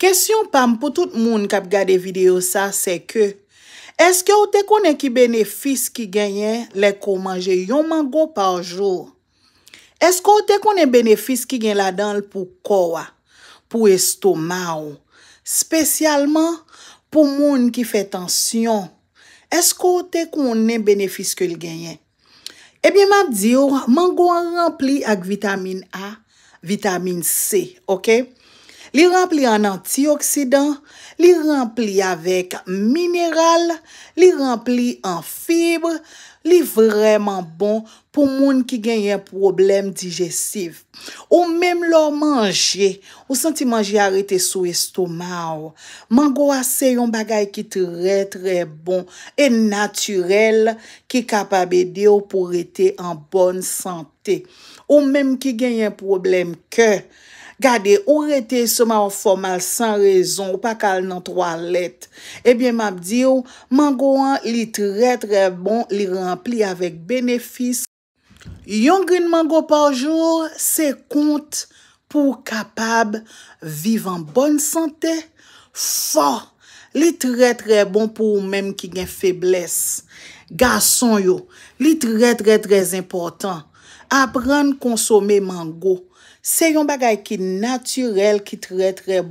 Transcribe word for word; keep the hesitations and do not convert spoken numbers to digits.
Kesyon pa m pou tout moun k ap gade videyo sa, se ke, èske w te konnen ki benefis ki genyen lè ke w manje yon mango pa jou? Èske w te konnen benefis ki gen ladan l pou kò a, pou estoma w, espesyalman pou moun ki fè tansyon? Èske w te konnen benefis ke l genyen? Ebyen, m ap di w, mango an ranpli ak vitamin A, vitamin C, oke? Li ranpli an antioksidan, li ranpli avèk mineral, li ranpli an fib, li vrèman bon pou moun ki genyen pwoblèm dijestif. Ou menm lè w manje, ou santi manje a rete sou estoma w. Mango a se yon bagay ki trè, trè bon e natirèl ki kapab ede w pou rete an bòn sante. Ou menm ki genyen pwoblèm kè, gade, ou rete estoma w fè w mal san rezon, ou pa ka al nan twalèt. Ebyen, m ap di w, mango an, li trè, trè bon, li ranpli avèk benefis. Yon grenn mango pa jou, se kont pou w kapab viv an bòn sante, fò. Li trè, trè bon pou ou menm ki gen feblès. Gason yo, li trè, trè, trè enpòtan. Aprann konsome mango. Se yon bagay ki natirèl, ki trè, trè bon.